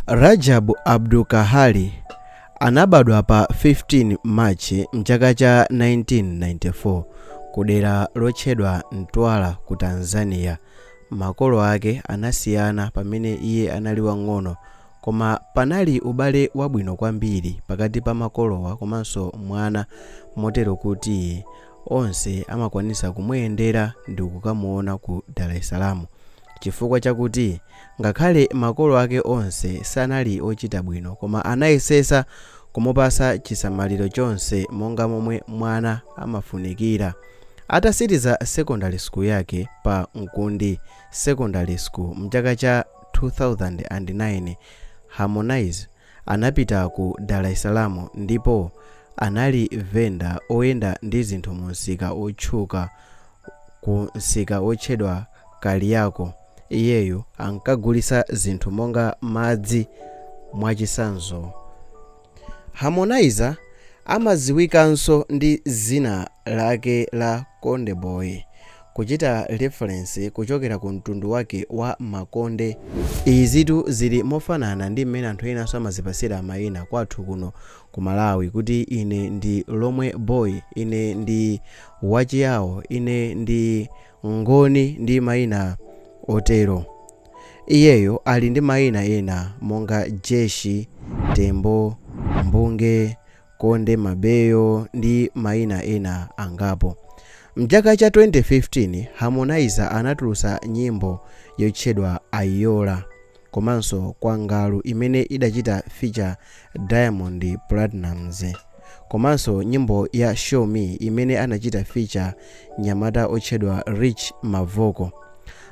Rajab Abdulkahari anabadwa pa 15 March mchaka cha 1994 ku dera lotchedwa Mtwara ku Tanzania. Makolo ake anasiyana pamene iye anali wang'ono, koma panali ubale wabwino kwambiri pakati pa makolowa komanso mwana, motero kuti onse amakwanisa kumuyendera ndi kukamuona ku Dar es Salaam, chifukwa chakuti ngakhale makolo ake onse sanali ochita bwino, koma anayesesa kumupasa chisamaliro chonse monga momwe mwana amafunikira. Atasiriza secondary school yake pa Mkundi Secondary School mchaka cha 2009, Harmonize anapita ku Dar es Salaam ndipo anali venda oyenda ndi zinthu mu msika otchuka, ku msika otchedwa Kariakoo. Iyeyo ankagulisa zinthu monga madzi, mwachitsanzo. Harmonize amadziwikanso ndi dzina lake la Konde Boy, kuchita reference kuchokera ku mtundu wake wa Makonde. Izitu zili mofanana ndi mmene anthu enanso amazipasira mayina kwathu kuno ku Malawi, kuti ine ndi Lomwe boy, ine ndi Wachiyawo, ine ndi Ngoni ndi mayina otero. Iyeyo ali ndi mayina ena monga Jeshi, Tembo, Mbunge, Konde Mabeyo ndi mayina ena angapo. Mchaka cha 2015 Harmonize anatulutsa nyimbo yotchedwa Ayola komanso Kwangalu imene idachita feature Diamond Platnumz, komanso nyimbo ya Show Me imene anachita feature nyamata otchedwa Rich Mavoko.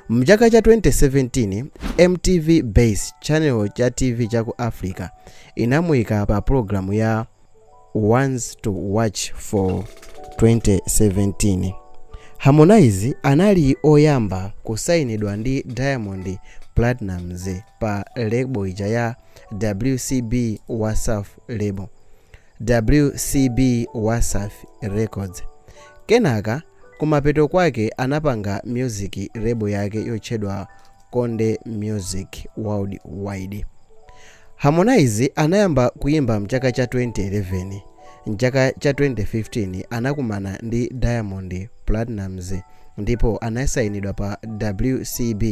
Mchaka cha 2017 MTV Base, channel cha TV cha ku Africa, inamuyika pa pulogalamu ya Ones to Watch for 2017. Harmonize anali oyamba kusayinidwa ndi Diamond Platnumz pa label ija ya WCB Wasafi label, WCB Wasafi Records. Kenaka kumapeto kwake anapanga music label yake yotchedwa Konde Music Worldwide. Harmonize anayamba kuyimba mchaka cha 2011. Mchaka cha 2015 anakumana ndi Diamond Platnumz ndipo anasayinidwa pa WCB.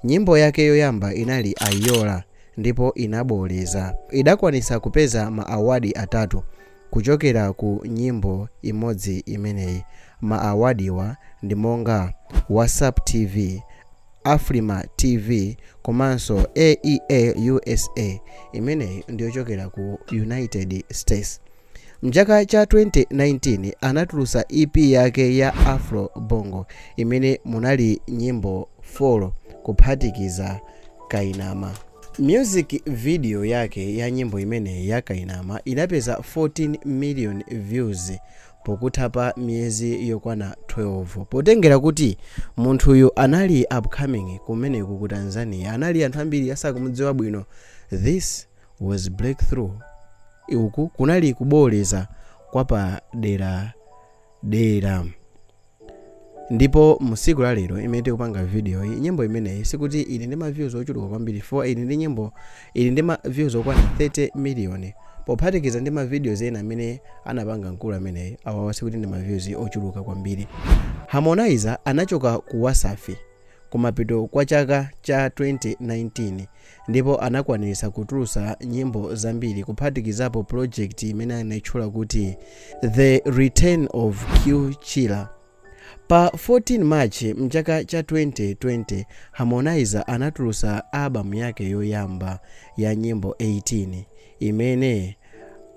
Nyimbo yake yoyamba inali Ayola ndipo inaboleza. Idakwanisa kupeza ma award atatu kuchokera ku nyimbo imodzi imeneyi. Ma award-wa ndi monga WhatsApp TV, Afrima TV komanso AEA USA, imeneyi ndiyochokera ku United States. Mchaka cha 2019 anatulutsa EP yake ya Afro Bongo imene munali nyimbo 4 kuphatikiza Kainama. Music video yake ya nyimbo imeneyi ya Kainama inapeza 14 million views pokutha pa miyezi yokwana 12. Potengera kuti munthuyu anali upcoming kumeneku ku Tanzania, anali anthu ambiri asakumudziwa bwino, this was breakthrough. Uku kunali kuboleza kwa padera dera. Ndipo musiku la lero imene tikupanga video iyi, nyimbo imeneyi sikuti ili ndi ma views ochuluka kwambiri, for ili ndi nyimbo ili ndi ma views okwana 30 million, pophatikiza ndi ma videos ena amene anapanga mkulu ameneyi. Awawa sikuti ndi ma views ochuluka kwambiri. Harmonize anachoka ku Wasafi kumapeto kwa chaka cha 2019 ndipo anakwanitsa kutulutsa nyimbo zambiri, kuphatikizapo project imene anayitchula kuti The Return of Q Chiller. Pa 14 March mchaka cha 2020 Harmonize anatulutsa album yake yoyamba ya nyimbo 18 imene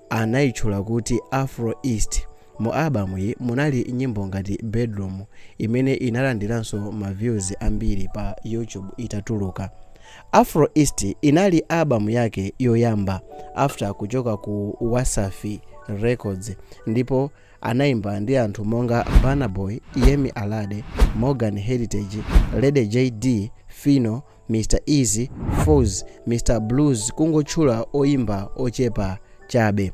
anayitchula kuti Afro East. Mu album iyi munali nyimbo ngati Bedroom imene inalandiranso ma views ambiri pa YouTube itatuluka. Afro East inali album yake yoyamba after kuchoka ku Wasafi Records, ndipo anayimba ndi anthu monga Burna Boy, Yemi Alade, Morgan Heritage, Lady JD, Fino, Mr Eazi, Falz, Mr Blues, kungotchula oyimba ochepa chabe.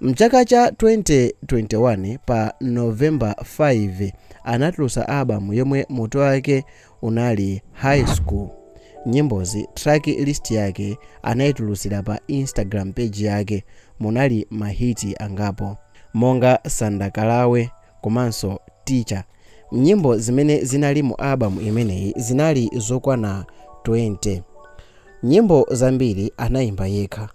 Mchaka cha 2021 pa November 5 anatulutsa album yomwe mutu wake unali High School. Nyimbozi track list yake anayitulutsira pa Instagram page yake. Munali ma hit angapo monga Sandakalawe komanso Teacher. Nyimbo zimene zinali mu album imeneyi zinali zokwana 20. Nyimbo zambiri anayimba yekha.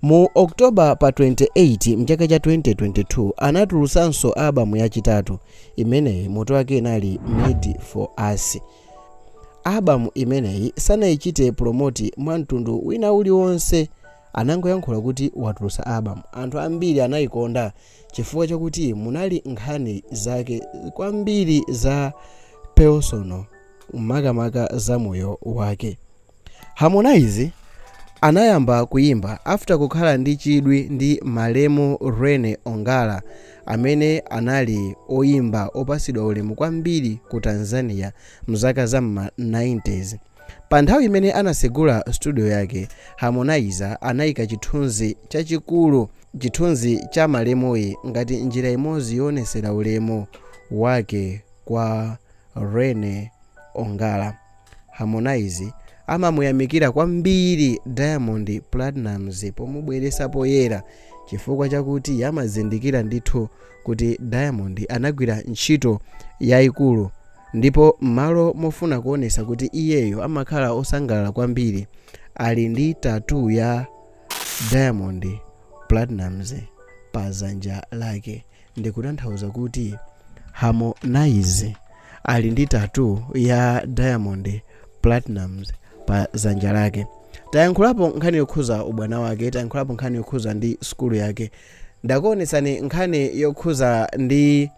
Mu October pa 28 mchaka cha 2022 anatulutsanso album yachitatu imeneyi, mutu wake inali Made for Us. Album imeneyi sanayichite promote mwa mtundu wina uliwonse, anangoyankhula kuti watulutsa album. Anthu ambiri anayikonda chifukwa chakuti munali nkhani zake kwambiri za personal, makamaka za moyo wake. Harmonize anayamba kuyimba after kukhala ndi chidwi ndi malemu Rene Ongala, amene anali oyimba opasidwa ulemu kwambiri ku Tanzania mzaka za ma 90s. Pa nthawi imene anasegula studio yake, Harmonize anayika chithunzi chachikulu, chithunzi cha malemuyi, ngati njira imodzi yoonetsera ulemu wake kwa Rene Ongala. Harmonize amamuyamikira kwambiri Diamond Platnumz pomubweretsa poyera, chifukwa chakuti amazindikira ndithu kuti Diamond anagwira ntchito yayikulu, ndipo m'malo mofuna kuonetsa kuti iyeyo amakhala osangalala kwambiri, ali ndi tattoo ya Diamond Platnumz pa dzanja lake. Ndikutanthauza kuti Harmonize ali ndi tattoo ya Diamond Platnumz pa dzanja lake. Tayankhulapo nkhani yokhuza ubwana wake, tayankhulapo nkhani yokhuza ndi sukulu yake, ndakuonetsani nkhani yokhuza ndi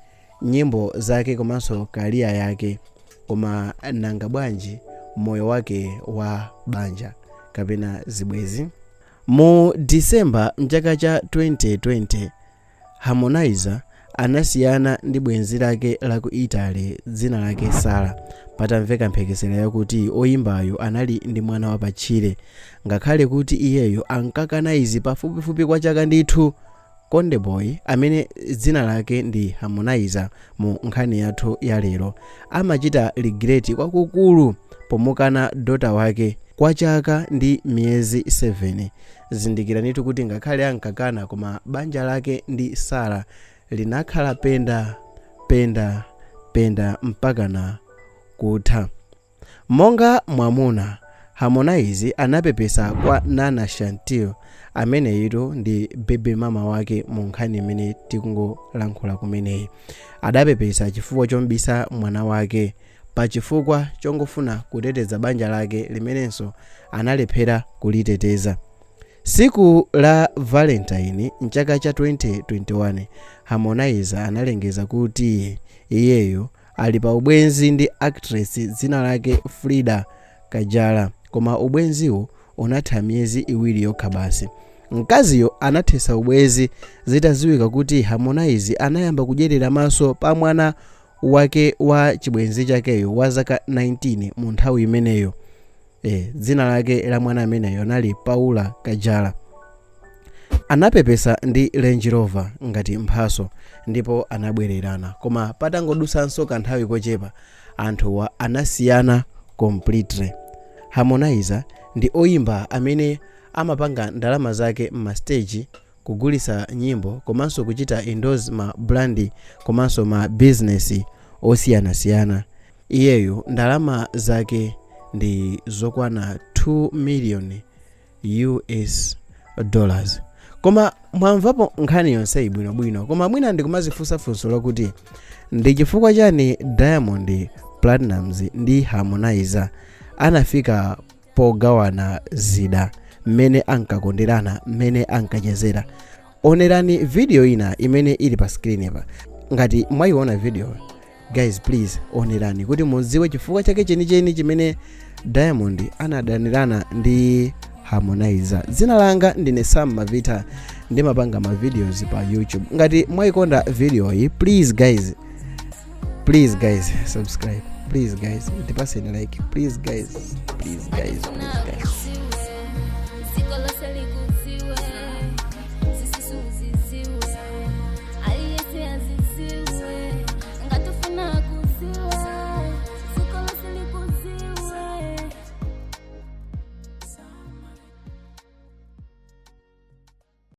nyimbo zake komanso career yake. Koma nanga bwanji moyo wake wa banja kapena zibwezi? Mu Disemba mchaka cha 2020, Harmonize anasiyana ndi bwenzi lake la ku Italy dzina lake Sara, patamveka mphekesera yakuti oyimbayo anali ndi mwana wapatchire, ngakhale kuti iyeyo ankakana izi pafupifupi kwa chaka ndithu. Konde Boy, amene dzina lake ndi Harmonize mu nkhani yathu ya lero, amachita regret kwakukulu pomukana daughter wake kwa chaka ndi miyezi 7. Zindikiranitu kuti ngakhale ankakana, koma banja lake ndi Sara linakhala penda penda penda mpakana kutha. Monga mwamuna, Harmonize anapepesa kwa Nana Shantil, ameneyitu ndi baby mama wake mu nkhani imene tikungolankhula kumeneyi. Adapepesa chifukwa chomubisa mwana wake pa chifukwa chongofuna kuteteza banja lake limenenso analephera kuliteteza. Tsiku la Valentine mchaka cha 2021, Harmonize analengeza kuti iyeyo ali pa ubwenzi ndi actress dzina lake Frida Kajala, koma ubwenziwo unatha miyezi 2 yokha basi. Mkaziyo anathetsa ubwenzi zitadziwika kuti Harmonize anayamba kudyerera maso pa mwana wake wa chibwenzi chakeyo wa zaka 19 mu nthawi imeneyo. Dzina lake la mwana ameneyo anali Paula Kajala. Anapepesa ndi Range Rover ngati mphaso ndipo anabwererana, koma patangodutsanso kanthawi kochepa anthuwa anasiyana completely. Harmonize ndi oyimba amene amapanga ndalama zake m'ma stage, kugulitsa nyimbo komanso kuchita endorse ma brand komanso ma business osiyanasiyana. Iyeyo ndalama zake ndi zokwana 2 million US dollars. Koma mwamvapo nkhani yonseyi bwinobwino, koma mwina ndikumazifunsa funso lokuti ndi chifukwa chani Diamond Platnumz ndi Harmonize anafika pogawana zida mmene ankakonderana, mmene ankachezera? Onerani video ina imene ili pa screen pa. Ngati mwayiona video, guys, please onerani kuti mudziwe chifukwa chake chenicheni chimene Diamond anadanirana ndi Harmonize. Dzina langa ndine Sam Mavita, ndimapanga ma videos pa YouTube. Ngati mwayikonda video iyi, please guys, please guys, subscribe. Please guys, ndipaseni like. Please guys, please guys, please guys.